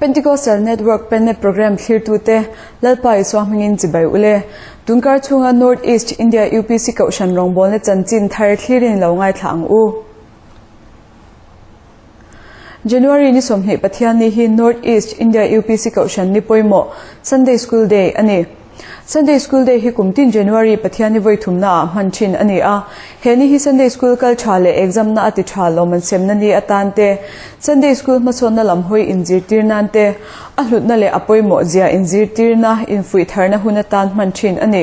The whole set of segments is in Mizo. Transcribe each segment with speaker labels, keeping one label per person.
Speaker 1: Pentecostal Network Pennet Programme thlirtute Lalpa Isua hmingin chibai ule. Tunkar chhunga North East India UPC Kohhran rawngbawlna chanchin thar thlirin lo ngaithla ang u. January ni 20 Pathianni hi North East India UPC Kohhran ni pawimawh Sunday School Day a ni. Sunday School Day hi kum tin January Pathianni vawi thumna ah hman thin a ni a. He ni hi Sunday School kal tha leh exam na a ti tha lawm an semna ni atan te, Sunday School hmasawnna lam hawi inzirtir nan te, a hlutna leh a pawimawh zia inzirtirna, infuihtharna hun atan hman thin a ni.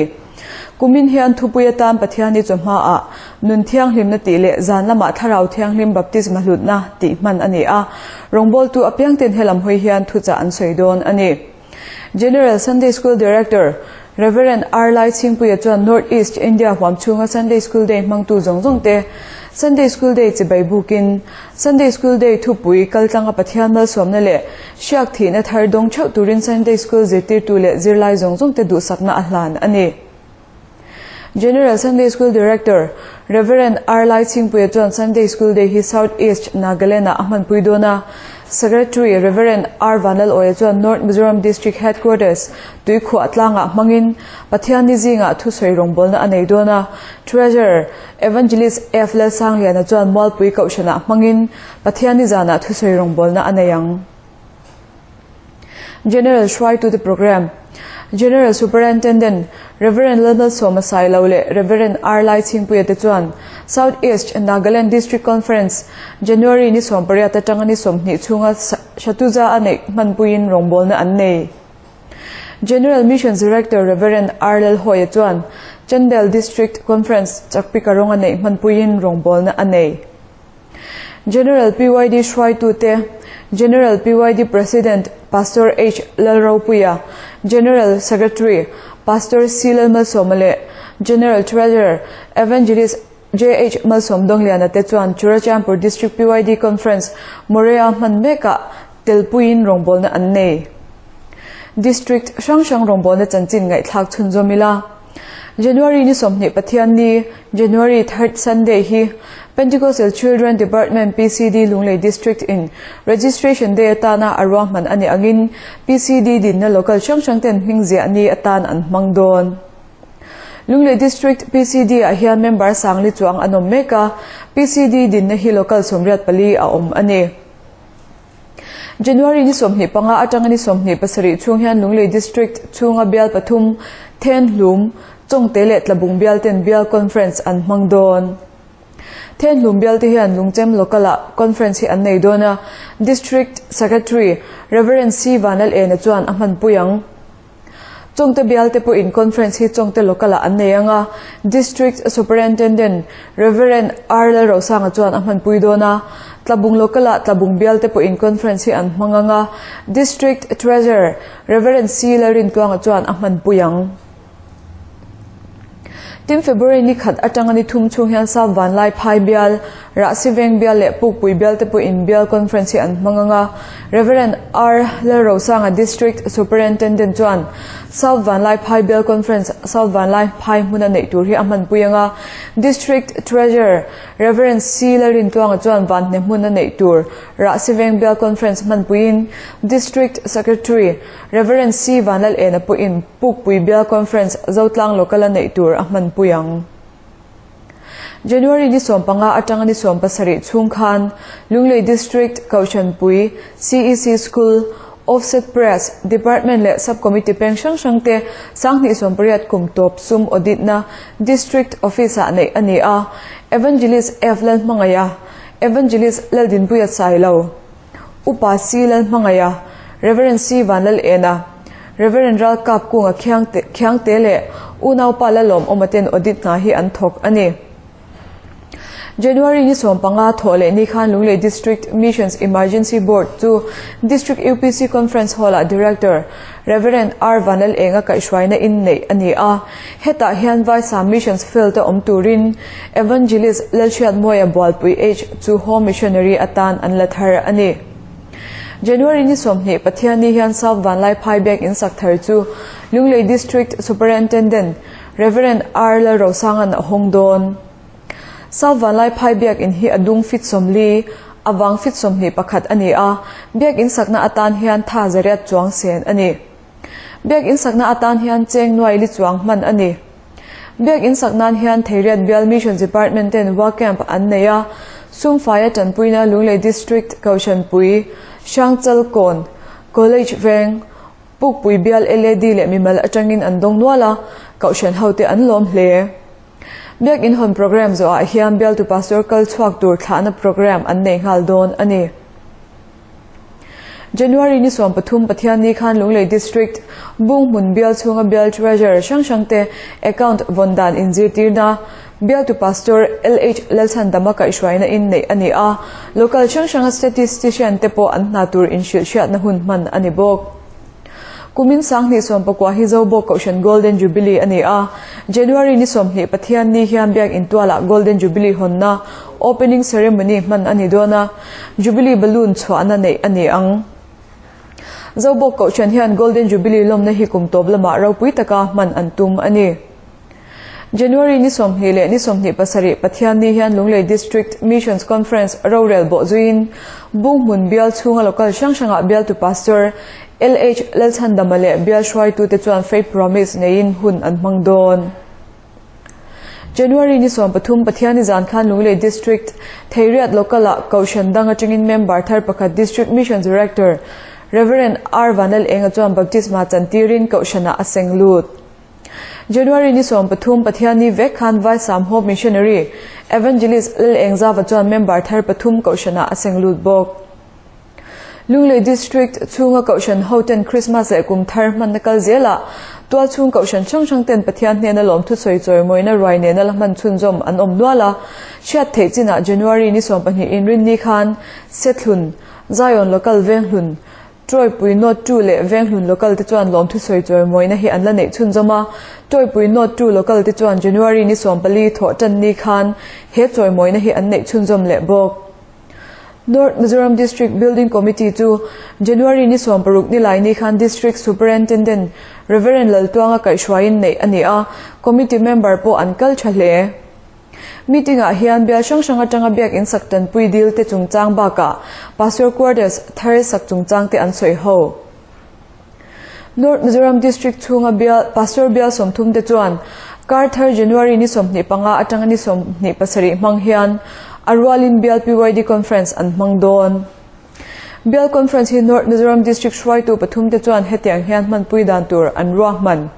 Speaker 1: Kumin hian thupui atan Pathianni chawhma ah Nun Thianghlimna tih leh zan lamah Thlarau Thianghlim Baptisma hlutna tih hman a ni a, rawngbawltu apiangten helam hawi hian thuchah an sawi dawn a ni. General Sunday School Director, Rev. R. Lai Chhingpuia chuan North East India huam chhunga Sunday School Day hmangtu zawng zawng te Sunday School Day chibai bukin Sunday School Day thupui kaltlanga Pathian malsawmna leh hriak thihna thar dawng theuh turin Sunday School zirtirtu leh zirlai zawng zawng te duhsakna a hlan a ni. General Sunday School Director, Rev. R. Lai Chhingpuia chuan Sunday School Day hi South East Nagaland-ah a hmanpui dawn a. Secretary, Rev. R. Vanlalawia chuan North Mizoram District Headquarters, Tuikhuah tlangah hmangin Pathianni zingah thusawi rawngbawlna a nei dawn a. Treasurer, Evangelist F. Lalsangliana chuan Mualpui Kohhranah hmangin Pathianni zanah thusawi rawngbawlna a nei ang. General hruaitute Programme, General Superintendent, Rev. Lalmalsawma Sailo leh Rev. R. Laichhingpuia te chuan South East Nagaland District Conference, January ni 18 atanga ni 20 chhunga Shatuza a neih hmanpuiin rawngbawlna an nei. General Missions Director Rev. R. Lalhawia chuan Chandel District Conference chakpika rawng a neih hmanpuiin rawngbawlna a nei. General PYD hruaitute, General PYD President Pastor H. Lalropuia, General Secretary Pastor C. Lalmalsawma leh General Treasurer Evangelist JH Malsawmdawngliana te chuan Churachandpur District PYD Conference Morea hman mekah telpuiin rawngbawlna an nei. District hrang hrang rawngbawlna chanchin ngaihthlak chhunzawm ila. January ni 20 Pathianni, January third Sunday, hi Pentecostal Children Department PCD Lunglei District in Registration Day atana a ruahman a nih angin PCD dinna local hrang hrang ten hming ziah ni atan an hmang dawn. Lunglei District PCD ah hian member sangli chuang an awm mek a, PCD dinna hi local 84 a awm a ni. January ni 25 atanga ni 27 chhung hian Lunglei District chhunga bial pathum, Thenhlum, Chawngte leh Tlabung bial ten bial conference an hmang dawn. Thenhlum bial te hian Lungchem Local ah conference hi an nei dawn a, District Secretary Rev. C Vanlalena chuan a hmanpui ang. Chawngte bial te pawhin conference hi Chawngte Local ah an nei ang a, District Superintendent Rev. R Lalrosanga chuan a hmanpui dawn a. Tlabung Local ah Tlabung bial te pawhin conference hi an hmang ang a, District Treasurer Rev. C Lalrintluanga chuan a hmanpui ang. Tin, February ni khat atanga ni thum chhung hian South Vanlai Phai bial, Rahsi Veng bial leh Pukpui bial te pawhin bial conference hi an hmang ang a. Rev. R. Lalrosanga District Superintendent chuan South Vanlai Phai bial conference South Vanlai Phai hmuna neih tur hi a hmanpui ang a. District Treasurer Rev. C. Lalrintluanga chuan Vanhne hmuna neih tur Rahsi Veng bial conference hmanpuiin District Secretary Rev. C. Vanlalena pawhin Pukpui Bial Conference Zotlang Local-a neih tur a hmanpui ang. January ni 15 atanga ni 17 chhung khan Lunglei District Kohhranpui, CEC School, Offset Press, Department leh Sub-Committee peng hrang hrang te 2018 kum tawp sum audit-na District Office-ah neih a ni a. Evangelist F. Lalhmangaiha, Evangelist Laldinpuia Sailo, Upa C. Lalhmangaiha, Rev. C. Vanlalena, Rev. Ralkap Kunga Khiangte leh Unaupa Lalawm Awmaten audit hna hi an thawk a ni. January ni 15 thawh leh ni khan Lunglei District Missions Emergency Board chu District UPC Conference Hall-ah Director Rev. R. Vanlalenga kaihhruaina in neih a ni a. Hetah hian Vaisa Missions Field-a awm turin Evangelist Lalhriatmawia Bualpui H chu Home Missionary atan an la thar a ni. January ni 20 Pathianni hian South Vanlai Phai Biak in sak thar chu Lunglei District Superintendent Rev. R. Lalrosanga'n a hawng dawn. South Vanlai Phai Biak in hi a dung fit 40, A vang fit 21 a ni a, biakin sakna atan hian tha 800 chuang sen a ni. Biakin sakna atan hian cheng nuai li chuang hman a ni. Biakin sak nan hian Theiriat Bial Missions Department ten work camp an nei a, Sumfaia tanpuina Lunglei District Kohhranpui, Hrangchalkawn, College Veng, Pukpui Bial LAD leh mimal atangin an dawng nual a, Kohhran hote an lawm hle. Biakin hawn program zawhah hian bialtu pastor kal chhuak tur thlahna program an nei nghal dawn a ni. January ni 13 Pathianni khan Lunglei District Bunghmun bial chhunga bial Treasurer hrang hrang te account vawn dan inzirtirna bialtu Pastor LH Lalchhandama kaihhruaina in neih a ni a, local hrang hranga statistician te pawh an hna tur inhrilhhriatna hun hman a ni bawk. Kumin 2019 hi Zobawk Kohhran Golden Jubilee a ni a, January ni 20 Pathianni hian biakin tualah Golden Jubilee hawnna opening ceremony hman a ni dawn a, Jubilee balloon chhuahna neih a ni ang. Zobawk Kohhran hian Golden Jubilee lawmna hi kum tawp lamah ropui taka hman an tum a ni. January ni 20 leh ni 27 Pathianni hian Lunglei District Missions Conference rorel bawh zuiin Bunghmun bial chhunga local hrang hrangah bialtu Pastor LH Lalchhandama leh bial hruaitute chuan Faith Promise neiin hun an hmang dawn. January ni 13 Pathianni zan khan Lunglei District Theiriat local-ah Kohhran dang atangin member thar pakhat District Missions Director Reverend R Vanlal Enga chuan baptisma chantirin Kohhranah a seng lut. January ni 13 Pathianni vek khan Vaisam Hope Missionary Evangelist Lal Engzava chuan member thar pathum Kohhranah a seng lut bawk. Lunglei District chhunga Kohhran hoten Christmas leh kum thar hmanna kal zelah tual chhung Kohhran hrang hrang ten Pathian hnena lawm thusawi chawimawina ruai nena la hman chhunzawm an awm nual a, hriat theih chinah January ni 12 inrinni khan Sethlun, Zion Local Venghlun, Tawipui North 2 leh Venghlun Local te chuan lawm thusawi chawimawina hi an la neih chhunzawm a, Tawipui North 2 Local te chuan January ni 14 thawh tan ni khan he chawimawina hi an neih chhunzawm leh bawk. North Mizoram District Building Committee chu January ni 16 ni lai ni khan District Superintendent Reverend Laltuanga kaihhruaiin neih a ni a, committee member pawh an kal tha hle. Meeting-ah hian bial hrang hrang atanga biakin sak tanpui dil te chungchang bakah Pastor Quarters thar sak chungchang te an sawi ho. North Mizoram District chhunga bial Pastor bial 30 te chuan kar thar January ni 25 atanga ni 27 hmang hian a rualin bial PYD Conference an hmang dawn. Bial Conference hi North Mizoram District hruaitu pathum te chuan hetiang hian hmanpui dan tur an ruahman.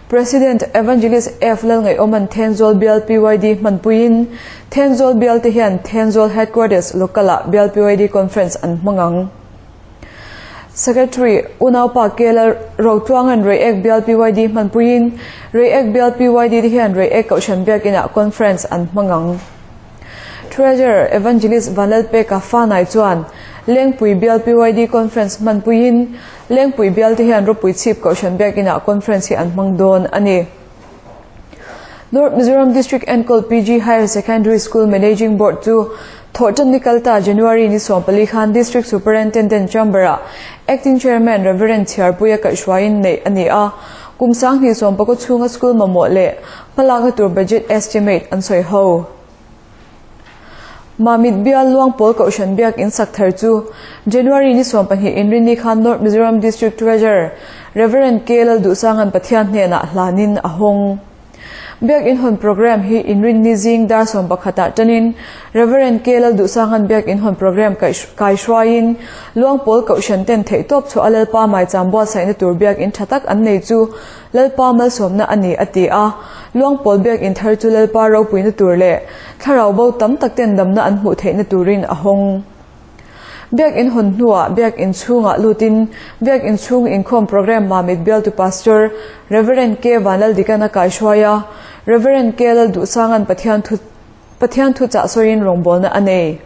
Speaker 1: President Evangelist F Lalngaiawman Thenzawl bial PYD hmanpuiin Thenzawl bial te hian Thenzawl Headquarters local-ah bial PYD Conference an hmang ang. Secretary Unaupa Kela Rotluangan Reiek bial PYD hmanpuiin Reiek bial PYD te hian Reiek Kohhran biakinah conference an hmang ang. Treasurer Evangelist Vanlalpeka Fanai chuan Lengpui bial PYD Conference hmanpuiin Lengpui bial te hian ropui chhip Kohhran biakinah conference hi an hmang dawn a ni. North Mizoram District Enkawl PG Higher Secondary School Managing Board chu thawhtan ni kalta January ni 14 khan District Superintendent Chamber-ah Acting Chairman Reverend Chhiarpuia kaihhruaiin neih a ni a, kum 2019 chhunga school mamawh leh hmalakna tur budget estimate an sawi ho. Mamit bial Luangpawl Kohhran biakin sak thar chu January ni 12 inrinni khan North Mizoram District Treasurer Reverend K Lalduhsangan Pathian hnenah hlanin a hawng. Biakin hawn program hi inrinni zing dar 11 ah tanin Reverend K Lalduhsangan biakin hawn program kaihhruaiin Luangpawl Kohhran ten theihtawp chu a Lalpa Maicham buatsaihna tur biakin tha tak an nei chu Lalpa malsawmna a ni a ti a, Luangpawl biakin thar chu Lalpa ropuina tur leh thlarau bo tam tak ten damna an hmuh theihna turin a hawng. Biakin hawn hnuah biakin chhungah lutin biakin chhung inkhawm program Mamit bialtu Pastor Reverend K Vanlaldikana kaihhruai a, Reverend K Lalduhsangan Pathian thu Pathian thu chah sawiin rawngbawlna a nei.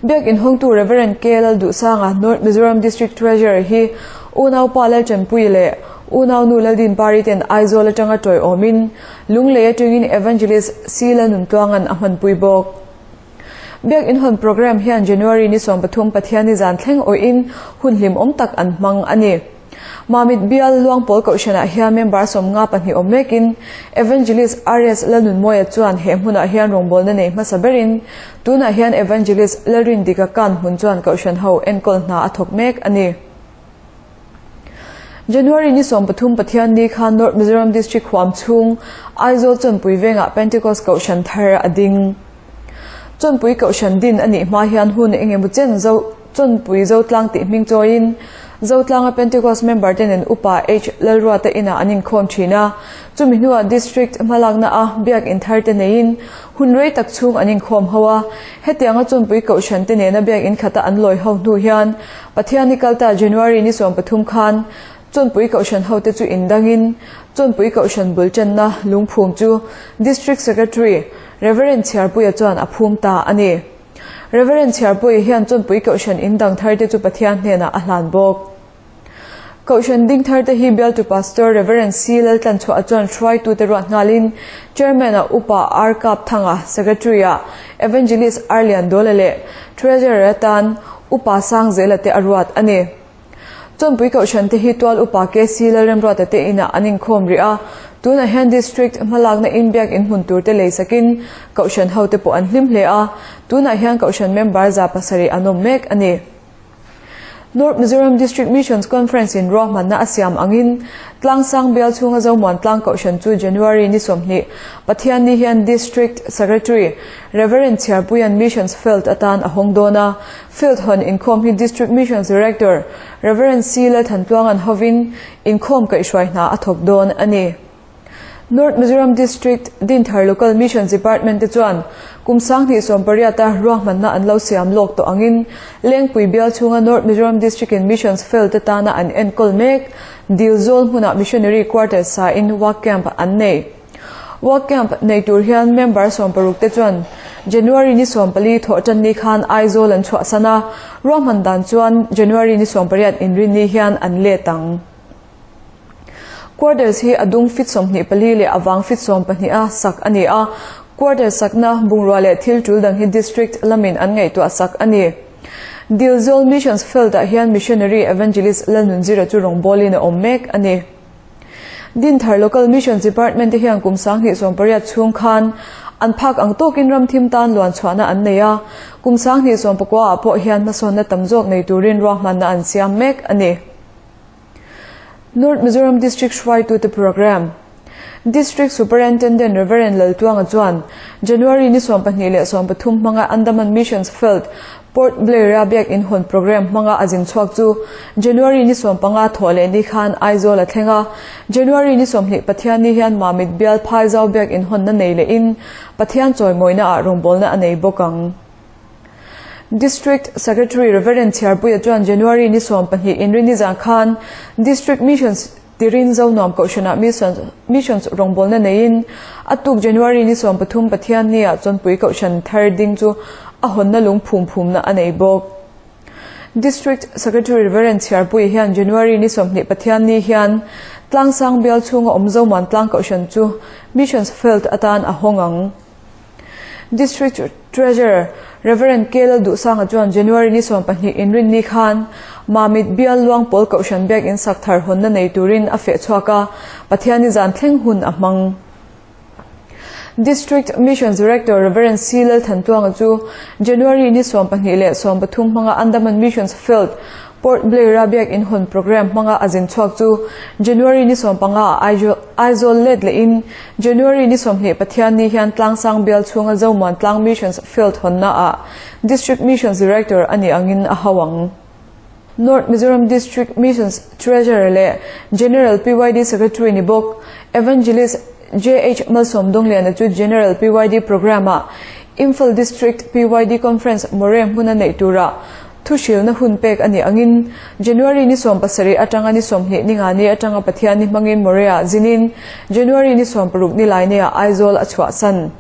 Speaker 1: Biakin hawngtu Reverend K Lalduhsanga North Mizoram District Treasurer hi Unaupa Lalchanpui leh Unaunu Laldin Pari ten Aizawl atanga tawiawmin Lunglei atangin Evangelist C Lalnuntluangan a hmanpui bawk. Biakin hawn program hian January ni 13 Pathianni zan thleng awhin hun hlimawm tak an hmang a ni. Mamit Bial Luangpawl Kohhranah hian member 52 awm mekin Evangelist RS Lalnunmawia chuan he hmunah hian rawngbawlna nei hmasa berin tunah hian Evangelist Lalrindika Kan hmun chuan Kohhran ho enkawl hna a thawk mek a ni. January ni 13 Pathianni khan North Mizoram District huam chhung Aizawl Chawnpui vengah Pentecost Kohhran thar a ding. Chawnpui Kohhran din a nih hma hian hun engemaw chen zo Chawnpui Zotlang tih hming chawiin Zotlanga Pentecost member te nen Upa H Lalruata inah an inkhawm thin a. Chumi hnuah District hmalakna a biak in thar te neiin hun rei tak chhung an inkhawm ho a. Hetianga Chawnpui Kohhran te nena biak in khata an lawi ho hnu hian Pathianni kalta January ni 13 khan Chawnpui Kohhran hote chu indangin Chawnpui Kohhran bul tanna lungphum chu District Secretary Reverend Chhiarpuia chuan a phum ta a ni. Reverend Chhiarpuia hian Chawnpui Kohhran indang tharte chu Pathian hnenah a hlan bawk. Kohhran ding tharte hi bialtu Pastor Reverend C Laltlanchhuah chuan hruaitute ruat nghalin Chairman-a Upa R Kapthanga, Secretary-a Evangelist R Liandola leh Treasurer atan Upa Sangzela te a ruat a ni. Chawnpui Kohhran te hi tual Upa KC Lalremruata te inah an inkhawm rih a, tunah hian District hmalakna inbiak inhmun tur te lei sakin Kohhran hote pawh an hlim hle a, tunah hian Kohhran member 700 an awm mek a ni. North Mizoram District Missions Conference in ruahmanna a siam angin Tlangsang bial chhunga Zomuan Tlang Kohhran chu January ni 20 Pathianni hian District Secretary Reverend Chhiarpuian Missions Field atan a hawng dawn a. Field hawn inkhawm hi District Missions Director Reverend C Lalthantluangan hovin inkhawm kaihhruai hna a thawk dawn a ni. North Mizoram District Dinthar Local Missions Department te chuan kum 2018 a ruahmanna an lo siam lawk tawh angin Lengpui bial chhunga North Mizoram District in Missions Field te tana an enkawl mek Dilzawl hmunah Missionary Quarters sa in work camp an nei. Work camp nei tur hian member 60 te chuan January ni 14 thawh tan ni khan Aizawl an chhuah sana ruahman dan chuan January ni 18 inrin ni hian an let ang. Quarters hi a dung fit 24 leh awang fit 12 a sak a ni a. Quarters sakna bungrua leh thil tul dang hi District lamin an ngaihtuah sak a ni. Dilzawl Missions Field ah hian Missionary Evangelist Lalnunzira chu rawngbawlin a awm mek a ni. Dinthar Local Missions Department te hian kum 2018 chhung khan an phak ang tawkin ram thim tan luan chhuahna an nei a. Kum 2019 ah pawh hian hmasawnna tam zawk nei turin ruahmanna an siam mek a ni. North Mizoram District hruaitute Programme District Superintendent Reverend Laltuanga chuan January ni 12 leh 13 hmanga Andaman Missions Field Port Blair-a biak inhawn programme hmanga a zin chhuak chu January ni 15 thawh leh ni khan Aizawl a thleng a. January ni 20 Pathianni hian Mamit bial Phaizau biak inhawnna nei lehin Pathian chawimawina ah rawngbawlna a nei bawk ang. District Secretary Reverend Chhiarpuia chuan January ni 12 inrini zan khan District Missions tirin Zonuam Kohhranah Missions rawngbawlna neiin a tuk January ni 13 Pathianni ah Chawnpui Kohhran thar ding chu a hawnna lung phum phumna a nei bawk. District Secretary Reverend Chhiarpuia hian January ni 20 Pathianni hian Tlangsang bial chhunga awm Zomuan Tlang Kohhran chu Missions Field atan a hawng ang. District Treasurer Reverend K Lalduhsanga chuan January ni 12 inrin ni khan Mamit bial Luangpawl Kohhran biak in sak thar hawnna nei turin a feh chhuak a, Pathianni zan thleng hun a hmang. District Missions Director Reverend C Lalthantluanga chu January ni 12 leh 13 hmanga Andaman Missions Field Port Blair-a biak in hawn programme hmanga a zin chhuak chu January ni 15 ah Aizawl let lehin January ni 20 Pathianni hian Tlangsang bial chhunga Zomuan Tlang Missions Field hawnna ah District Missions Director a nih angin a ho ang. North Mizoram District Missions Treasurer leh General PYD Secretary ni bawk Evangelist JH Malsawm Dawngliana chu General PYD Programme ah Imphal District PYD Conference Moreh hmuna neih turah thuhrilna hun pek a nih angin January ni 17 atanga ni 20 ni nga ni atanga Pathianni hmangin Moreh ah zinin January ni 16 ni lai ni ah Aizawl a chhuah san.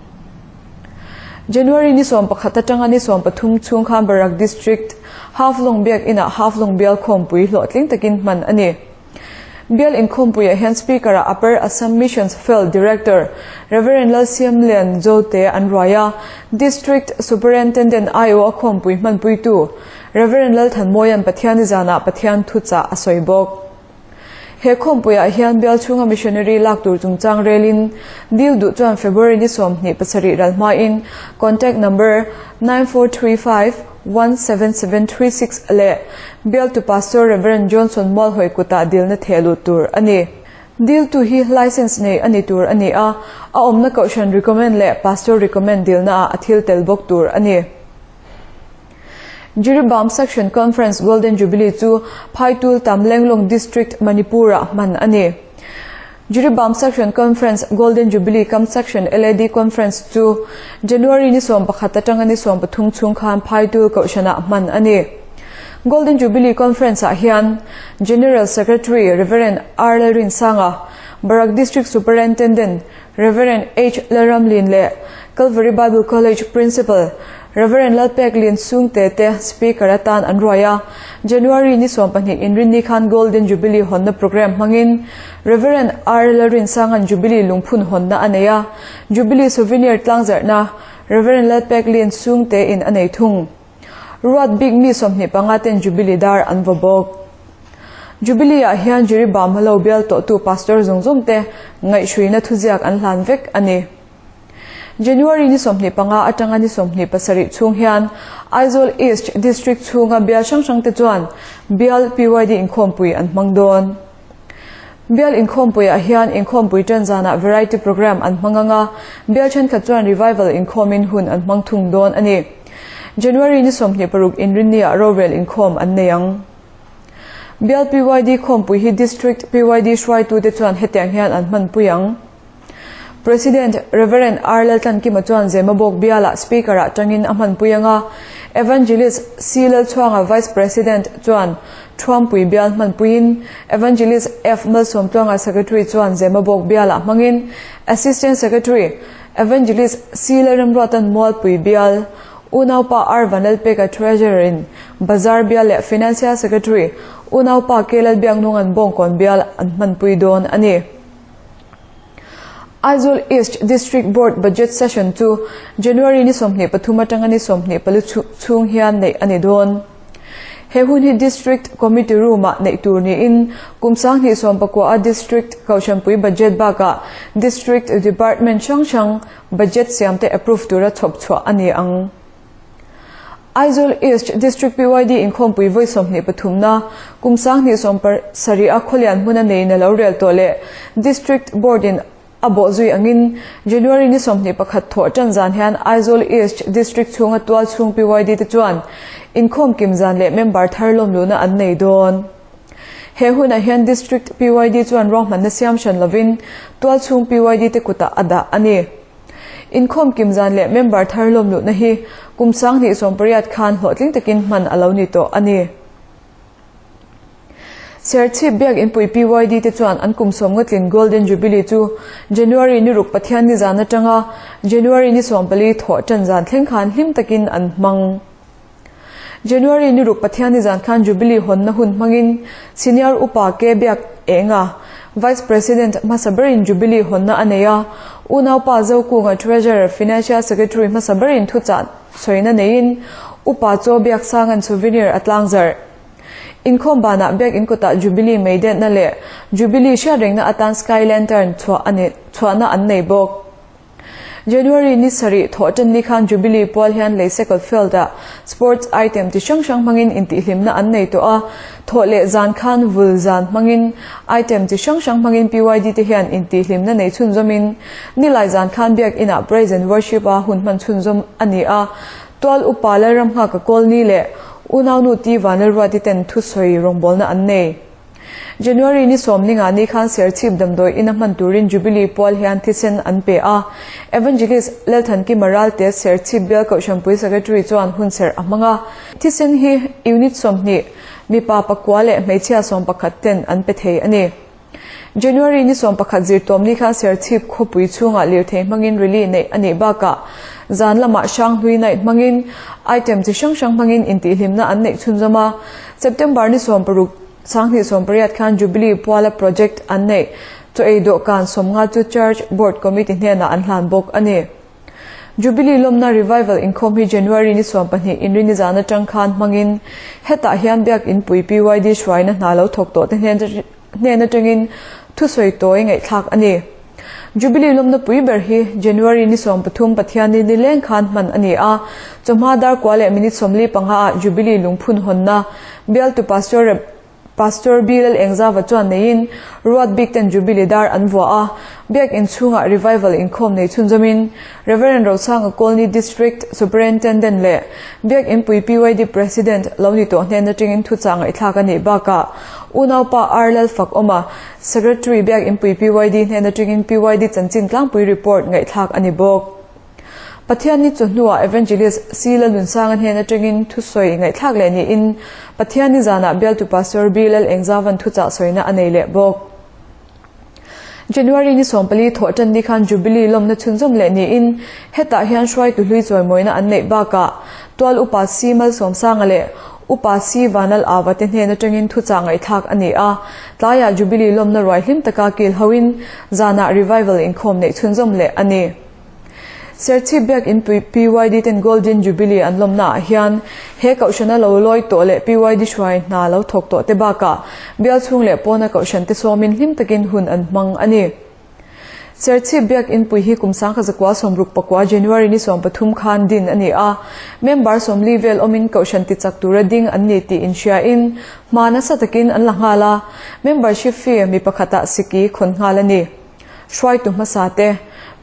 Speaker 1: January ni 11 atanga ni 13 chhung khan Barak District Haflong biak inah Haflong bial khawmpui hlawhtling takin hman a ni. Bial inkhawmpuiah hian Speaker ah Upper Assam Missions Field Director Reverend Lalsiamlian Zote an ruai a, District Superintendent IO a khawmpui hmanpuitu Reverend Lalthanmawian Pathianni zanah Pathian thuchah a sawi bawk. He khawmpuiah hian bial chhunga missionary lak tur chungchang relin dil duh chuan February ni 27 ral hmain contact number 943517736 leh bialtu Pastor Rev. Johnson Mualhawi kutah dilna theh lut tur a ni. Diltu hi license nei a ni tur a ni a, a awmna kohhran recommend leh Pastor recommend dilnaah a thil tel bawk tur a ni. Jiribam Section Conference Golden Jubilee chu Phaitul Tamlenglong District, Manipur-ah hman a ni. Jiribam Section Conference Golden Jubilee cum Section LAD Conference chu January ni 11 atanga ni 13 chhung khan Phaitul Kohhranah hman a ni. Golden Jubilee Conference-ah hian General Secretary Rev. R. Lalrinsanga, Barak District Superintendent Rev. H. Lalramlin leh Calvary Bible College Principal Rev. Lalpek Lin Sungte te Speaker atan an ruai a. January ni 20 inrinni khan Golden Jubilee hawnna programme hmangin Rev. R. Lalrinsanga'n Jubilee lungphun hawnna a nei a, Jubilee Souvenir tlangzarhna Rev. Lalpek Lin Sungte in a nei thung. Ruat bik mi 25 ten Jubilee dar an vaw bawk. Jubilee ah hian Jiribam halo bial tawhtu Pastor zawng zawng te ngaihhruina thuziak an hlan vek a ni. January ni 25 atanga ni 27 chhung hian Aizawl East District chhunga bial hrang hrang te chuan bial PYD inkhawmpui an hmang dawn. Bial inkhawmpuiah hian inkhawmpui ṭan zanah variety programme an hmang ang a, bial ṭhenkhat chuan revival inkhawmin hun an hmang thung dawn a ni. January ni 26 inrinniah rorel inkhawm an nei ang. Bial PYD khawmpui hi District PYD hruaitute chuan hetiang hian an hmanpui ang. President Rev. R. Laltlankima chuan Zemabawk bialah Speaker-ah tangin a hmanpui ang a, Evangelist C. Lalchhuanga Vice President chuan Thuampui bial hmanpuiin, Evangelist F. Malsawmtluanga Secretary chuan Zemabawk bialah hmangin, Assistant Secretary Evangelist C. Lalremruatan Mualpui bial, Unaupa R. Vanlalpeka Treasurer-in Bazar bial leh Financial Secretary Unaupa K. Lalbiaknunga'n Bawngkawn bial an hmanpui dawn a ni. Aizawl East District Board Budget Session chu January ni 23 atanga ni 24 chhung hian neih a ni dawn. He hun hi District Committee Room-ah neih tur niin kum 2019 a District Kohhranpui Budget bakah District Department hrang hrang Budget siamte approve tura chhawp chhuah a ni ang. Aizawl East District PYD inkhawmpui vawi 23 na kum 2017 a khawlian hmuna neiin a lo rel tawh leh District Board in a bawh zui angin January ni 21 thawh tan zan hian Aizawl East District chhunga tual chhung PYD te chuan inkhawm kim zan leh member thar lawmluhna an nei dawn. He hunah hian District PYD chuan ruahmanna siam hran lovin tual chhung PYD te kutah a dah a ni. Inkhawm kim zan leh member thar lawm luhna hi kum 2018 khan hlawhtling takin hman a lo ni tawh a ni. Serchhip Biakinpui PYD te chuan an kum sawm ngatlin Golden Jubilee chu January ni ruk Pathian ni zan atanga January ni 14 thawh tan zan thleng khan hlim takin an hmang. January ni ruk Pathian ni zan khan Jubilee hawnna hun hmangin Senior Upa K Biak Enga, Vice President hmasa berin Jubilee hawnna a nei a, Unaupa Zokunga Treasurer Financial Secretary hmasa berin thuchah sawina neiin Upa Chaw Biak Sanga'n souvenir a tlangzarh. Inkhawm banah Biak In kawtah Jubilee meidetna leh Jubilee hriatrengna atan Sky Lantern chhuahna an nei bawk. January ni sarih thawh tan ni khan Jubilee pual hian Leisekawt Field-ah sports item ti hrang hrang hmangin intihhlimna an nei tawh a, thawh leh zan khan vul zan hmangin item chi hrang hrang hmangin PYD te hian intihhlimna nei chhunzawmin nilai zan khan Biak Inah Praise and Worship-a hun hman chhunzawm a ni a, tual upa Lalramnghaka Kawlni leh unaunu T Vanlalruati ten thusawi rawngbawlna an nei. January ni 15 ni khan Serchhip damdawi ina hman turin Jubilee pual hian thisen an pe a. Evangelist Lalthankima Ralte Serchhip Bial Kohhranpui Secretary chuan hunserh a hmang a. Thisen hi Unit 20, mipa pakua leh hmeichhia 11 ten an pe thei a ni. January ni 11 zirtawm ni khan Serchhip khawpui chhungah lirthei hmangin rally neih a nih bakah zan lamah Hranghlui Night hmangin item chi hrang hrang hmangin intihhlimna an neih chhunzawm a. September ni 16 2018 khan Jubilee puala project an neih chaw ei dawhkan 50 chu Church Board Committee hnenah an hlan bawk a ni. Jubilee lawmna Revival inkhawm hi January ni 12 inrini zan atang khan hmangin hetah hian Biak Inpui PYD hruaina hna lo thawk tawh te hnen. hnen atangin thusawi tawi ngaihthlak a ni. Jubilee lawmna pui ber hi January ni 13 Pathianni nileng khan hman a ni a, chawhma dar kua leh minute 45 ah Jubilee lungphun hawnna bialtu Pastor Pastor Bilal Engzava chuan neiin Ruat bik ten Jubilee dar an vuah a, Biak inchhungah Revival inkhawm nei chhunzawmin Rev. Rosanga Colney District Superintendent leh Biak Inpui PYD President lo ni tawh hnen atangin thuchah ngaihthlak a nih bakah Unaupa R Lalfakawma, Secretary Biak Inpui PYD hnen atangin PYD chanchin tlangpui report ngaihthlak a ni bawk. Pathianni chu hnuah Evangelist C Lalunsanga hnen atangin thusawi ngaihthlak leh niin Pathianni zanah bialtu Pastor B Lalengzavan thuchah sawina a nei leh bawk. January ni 14 thawh tan ni khan Jubilee lawmna chhunzawm leh niin hetah hian hruaitu hlui chawimawina an neih bakah tual upa C Malsawmsanga leh upa C Vanal Ava te hnen atangin thuchah ngaihthlak a ni a, tlaiah Jubilee lawmna ruai hlim taka kil hoin zanah Revival inkhawm neih chhunzawm leh a ni. Serchhip Biak Inpui PYD ten Golden Jubilee an lawmna ah hian he kohhrana lo lawi tawh leh PYD hruai hna lo thawk tawh te bakah bial chhung leh pawna kohhran te sawmin hlim takin hun an hmang a ni. Serchhip Biak Inpui hi kum 1969 January ni 13 khan din a ni a, member 40 vel awmin kohhran tichak tura ding an ni tih inhriain hma nasa takin an la nghal a, membership fee mi pakhatah siki khawn nghal a ni. Hruaitu hmasa te,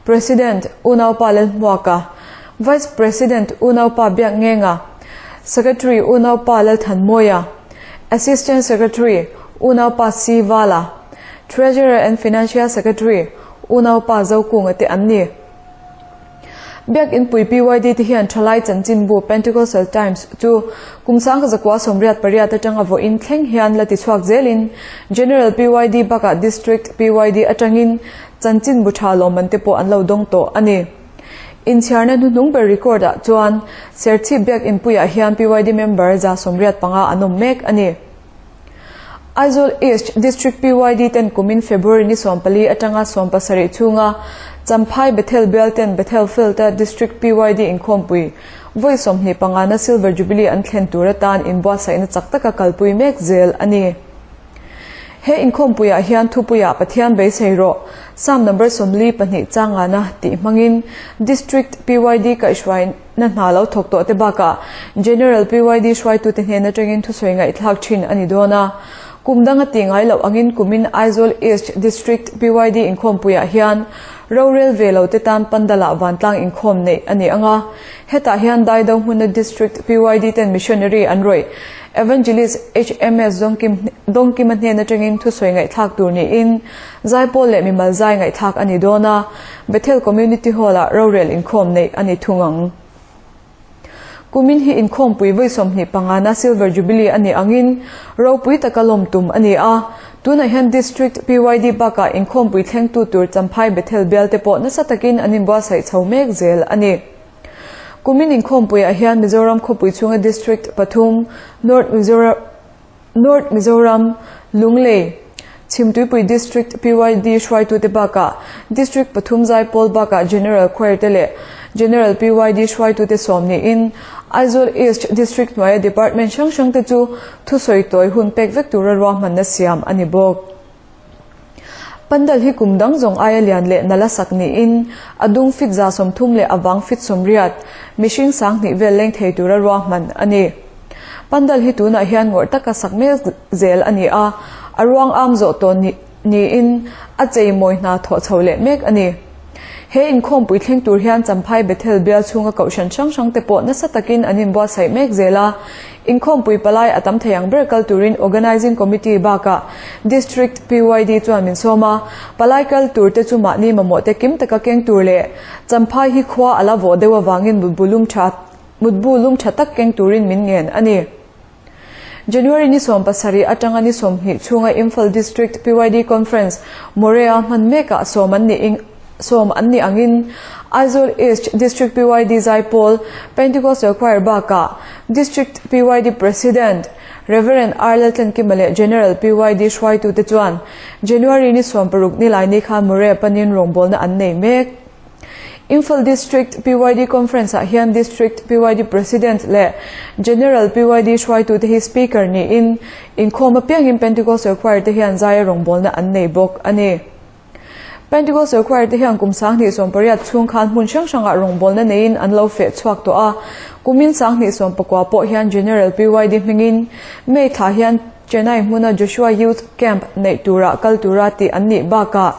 Speaker 1: President Unaupa Lalhmuaka, Vice President Unaupa Biakngenga, Secretary Unaupa Lalthanmawia, Assistant Secretary Unaupa C Vala, Treasurer and Financial Secretary Unaupa Zokunga te an ni. Biak Inpui PYD te hian thalai chanchinbu Pentecostal Times chu kum 1988 atanga vawiin thleng hian la tichhuak zelin General PYD bakah District PYD atangin chanchinbu tha lawmman te pawh an lo dawng tawh a ni. Inchhiarna hnuhnung ber record ah chuan Serchhip Biak Inpuiah hian PYD member 185 an awm mek a ni. Aizawl East District PYD ten kumin February ni 14 atanga 17 chhunga Champhai Bethel Bial ten Bethel Field a District PYD inkhawmpui vawi 25 na Silver Jubilee an thlen tur atan inbuatsaihna chak taka kalpui mek zel a ni. He inkhawmpuiah hian thupuiah Pathian beisei rawh Psalm number 42 changana tih hmangin District PYD kaihhruai na hna lo thawk tawh te bakah General PYD hruaitute hnen atangin thusawi ngaihthlak thin a ni dawn a. Kum danga ti ngai loh angin kumin Aizawl East District PYD inkhawmpuiah hian rorel ve lo te tan Pandala vantlang inkhawm neih a ni ang a. Hetah hian Daido hmuna District PYD ten missionary an rawih Evangelist HMS Dawngkim Dawngkima hnen atangin thusawi ngaihthlak tur niin Zaipawl leh mimal zai ngaihthlak a ni dawn a. Bethel Community Hall-ah rorel inkhawm neih a ni thung ang. Kumin hi inkhawmpui vawi 25 na Silver Jubilee a nih angin ropui taka lawm tum a ni a. Tunah hian District PYD bakah inkhawmpui thlengtu tur Champhai Bethel bial te pawh nasa takin an inbuatsaih chho mek zel a ni. Kumin inkhawmpuiah hian Mizoram khawpui chhunga District pathum, North Mizoram, North Mizoram, Lunglei, Chhimtuipui District PYD hruaitute bakah District pathum Zaipawl bakah General Choir te leh General PYD hruaitute sawm niin Aizawl East District hnuaia Department hrang hrang te chu thusawi tawi hun pek vek tura ruahmanna siam a ni bawk. Pandal hi kum dang zawng aia lian leh nala sak niin a dung fit 30 leh a vang fit 80, mihring 2000 vel leng thei tura ruahman a ni. Pandal hi tunah hian ngawrh taka sak mek zel a ni a, a ruang am zawh tawh ni niin a cheimawi hna thawh chho leh mek a ni. He inkhawmpui thleng tur hian Champhai Bethel bial chhunga kohhran hrang hrang te pawh nasa takin an inbuatsaih mek zel a, inkhawmpui palai a tam thei ang ber kal turin Organising Committee bakah District PYD chuan min sawm a, palai kal tur te chu mahni mamawh te kim taka keng tur leh Champhai hi khua a la vawh deuh avangin mutbu lum tha mutbu lum tha tak keng turin min ngen a ni. January ni 17 atanga ni 20 chhunga Imphal District PYD Conference Morea hman mekah sawm an ni sawm an ni angin Aizawl East District PYD Zaipawl Pentecostal Choir bakah District PYD President Reverend R Laltlankima leh General PYD hruaitute chuan January ni 16 ni lai ni khan Morea panin rawngbawlna an nei mek. Imphal District PYD Conference ah hian District PYD President leh General PYD hruaitute hi Speaker niin inkhawm apiangin Pentecostal Choir te hian zaia rawngbawlna an nei bawk a ni. Pentecostal Choir te hian kum 2018 chhung khan hmun hrang hrangah rawngbawlna neiin an lo feh chhuak tawh a, kumin 2019 pawh hian General PYD hmingin May thla hian Chennai hmuna Joshua Youth Camp neih tura kal tura tih an nih bakah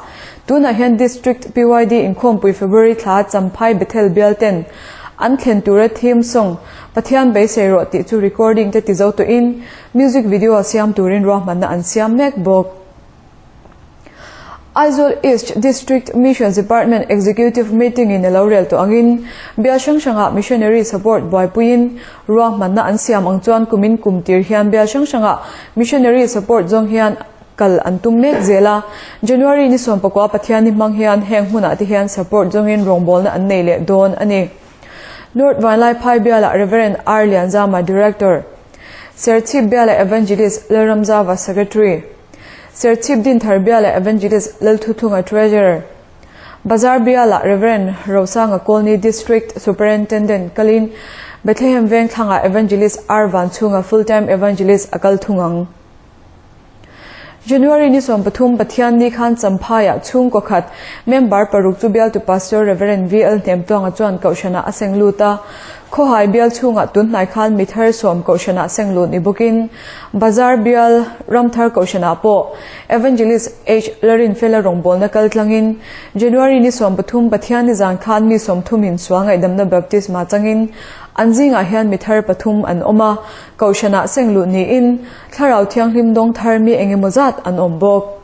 Speaker 1: tunah hian District PYD inkhawmpui February thla Champhai Bethel bial ten an thlen tura theme song Pathian beisei rawh tih chu recording te ti zo tawhin music video siam turin ruahmanna an siam mek bawk. Aizawl East District Missions Department Executive Meeting in a lo rel tawh angin bial hrang hrangah Missionary Support buaipuiin ruahmanna an siam ang chuan kumin kum tir hian bial hrang hrangah Missionary Support zawng hian kal an tum mek zel a. January ni 19 Pathianni hmang hian heng hmunah te hian support zawngin rawngbawlna an nei leh dawn a ni. North Vanlaiphai bialah Rev. R Lianzama Director, Serchhip bialah Evangelist Lalramzava Secretary, Serchhip Dinthar bialah Evangelist Lalthuthunga Treasurer, Bazar bialah Rev. Rosanga Colney District Superintendent kalin Bethlehem Vengthlangah Evangelist R Vanchhunga Full Time Evangelist a kal thung ang. January ni 13 Pathianni khan Champhaiah chhungkaw khat member paruk chu bialtu Pastor Rev. VL Hnemtuanga chuan Kohhranah a seng lut a. Khawhai bial chhungah tunhnai khan mithar sawm Kohhranah seng lut ni bawkin Bazar bial Ramthar Kohhranah pawh Evangelist H Larinfela rawngbawlna kal tlangin January ni 13 Pathianni zan khan mi 30 in sual ngaihdamna baptisma changin an zingah hian mithar pathum an awm a, Kohhranah seng luh niin Thlarau Thianghlim dawng thar mi eng emaw zat an awm bawk.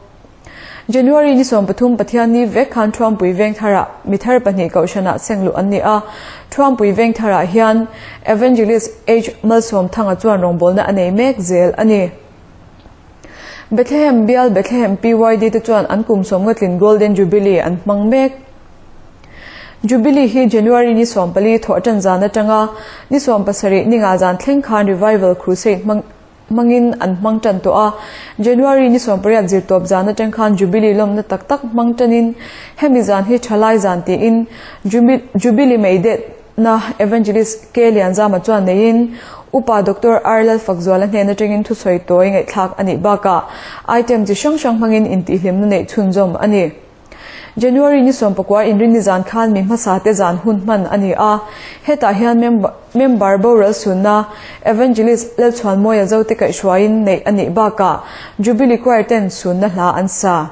Speaker 1: January ni 13 Pathianni vek khan Thuampui veng tharah mi thar pahnih Kohhranah seng luh an ni a. Thuampui veng tharah hian Evangelist H Malsawmthanga chuan rawngbawlna a nei mek zel a ni. Bethlehem bial Bethlehem PYD te chuan an kum sawmngatlin Golden Jubilee an hmang mek. Jubilee hi January ni 14 thawh tan zan atanga ni 17 ninga zan thleng khan Revival Crusade hmang hmangin an hmang tan tawh a. January ni 18 zirtawp zan atang khan Jubilee lawmna tak tak hmang tanin hemi zan hi thalai zan tiin Jubilee mei det na Evangelist K Lianzama chuan neiin Upa Doctor R Lalfakzuala hnen atangin thusawi tawi ngaihthlak a nih bakah item chi hrang hrang hmangin intihhlimna neih chhunzawm a ni. January ni 19 inrinni zan khan mi hmasa te zan hun hman a ni a. Hetah hian member boral sunna Evangelist Lalchhuanmawia Zote kaihhruaiin neih a nih bakah Jubilee Choir ten sunna hla an sa.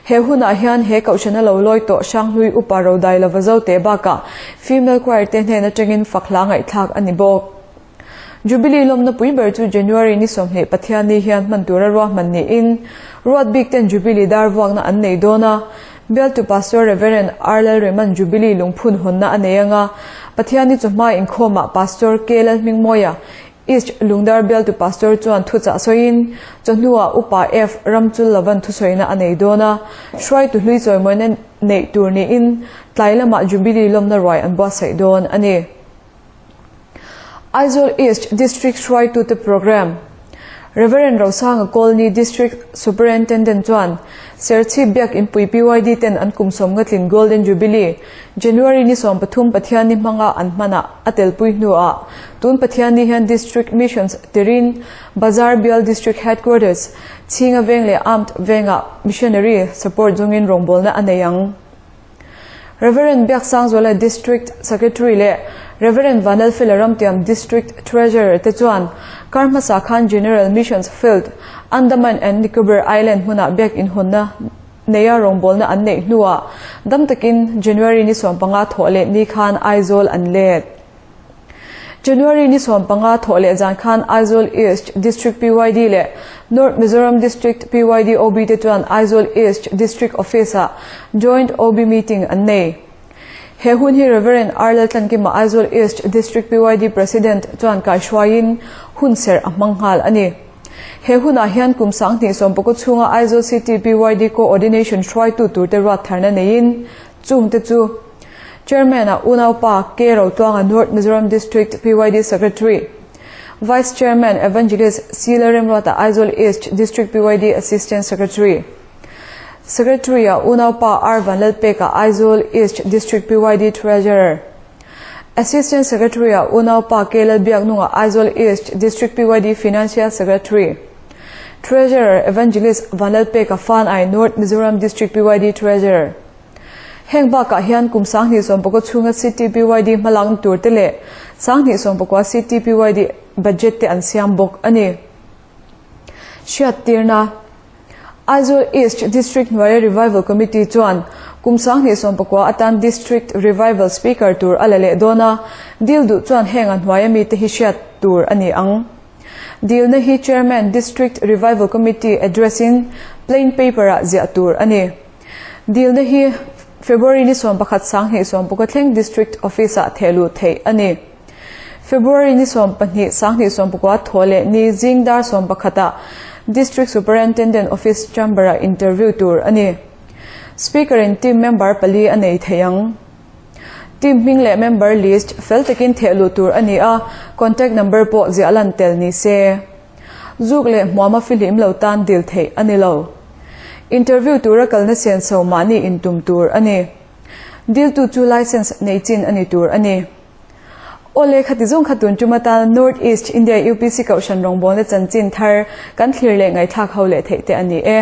Speaker 1: He hunah hian he kohhrana lo lawi tawh Hranghlui Upa Rodai Lova Zote bakah Female Choir te hnen atangin fak hla ngaihthlak a ni bawk. Jubilee lawmna pui ber chu January ni 20 Pathianni hian hman tura ruahman niin ruat bik ten Jubilee dar vuakna an nei dawn a. Bialtu Pastor Rev. R Lalreman Jubilee lungphun hawnna a nei anga Pathianni chu hma inkhawmah Pastor K Lalhmingmawia East Lungdar bialtu Pastor chuan thuchah sawiin chawhnuah Upa F Ramchul Lavan thusawina a nei dawn a, hruaitu hlui chawimawina neih tur niin tlai lamah Jubilee lawmna ruai an buatsaih dawn a ni. Aizawl East District hruaitute Programme Rev. Rosanga Colney District Superintendent chuan Serchhip Biak Inpui PYD ten an kum sawmngatlin Golden Jubilee January ni 13 Pathianni hmanga an hmanah a telpui hnuah tun Pathianni hian District Missions tirin Bazar Bial District Headquarters Chhinga Veng leh Armed Vengah Missionary Support zawngin rawngbawlna a nei ang. Rev. Biaksangzuala District Secretary leh Rev. Vanlalfela Ramtiam District Treasurer te chuan kar hmasa khan General Missions Field, Andaman and Nicobar Island hmunah biak inhawnna neia rawngbawlna an neih hnuah dam takin January ni 15 thawh leh ni khan Aizawl an let. January ni 15 thawh leh zan khan Aizawl East District PYD leh North Mizoram District PYD OB te chuan Aizawl East District Office-ah Joint OB Meeting an nei. He hun hi Rev. R Laltlankima Aizawl East District PYD President chuan kaihruaiin hun serh a hmang nghal a ni. He hunah hian kum 2019 chhunga Aizawl City PYD Coordination hruaitu turte ruat tharna neiin chungte chu Chairman a unaupa K Rotuanga North Mizoram District PYD Secretary, Vice Chairman Evangelist C Lalremruata Aizawl East District PYD Assistant Secretary, Secretary-ah unaupa R Vanlalpeka Aizawl East District PYD Treasurer. Assistant Secretary-ah unaupa K Lalbiaknunga Aizawl East District PYD Financial Secretary. Treasurer Evangelist Vanlalpeka Fanai North Mizoram District PYD Treasurer. Heng bakah hian kum 2019 chhunga City PYD hmalakna tur te leh 2019 City PYD budget te an siam bawk a ni. Hriattirna, Aizawl East District hnuaia Revival Committee chuan kum 2019 atan District Revival Speaker tur a la leh dawn a, dil duh chuan heng a hnuaia mite hi hriat tur a ni ang. Dilna hi Chairman District Revival Committee address in plain paper ah ziah tur a ni. Dilna hi February ni 11 2019 thleng District Office ah thehluh theih a ni. February ni 12 2019 thaw leh ni zing dar 11 ah District Superintendent Office Chamber ah interview tur a ni. Speaker in team member pali a nei thei ang. Team hming leh member list fel takin thehluh tur a ni a, contact number pawh ziah lan tel ni se. Zuk leh hmuam a fihlim lo tan dil theih a ni lo. Interview tura kalna senso mahni intum tur a ni. Diltu chu license nei chin a ni tur a ni. Awle khati zawng kha tun tum atan North East India UPC Kohhran rawngbawlna chanchin thar kan thlir leh ngaihthlak ho leh theih te a ni e.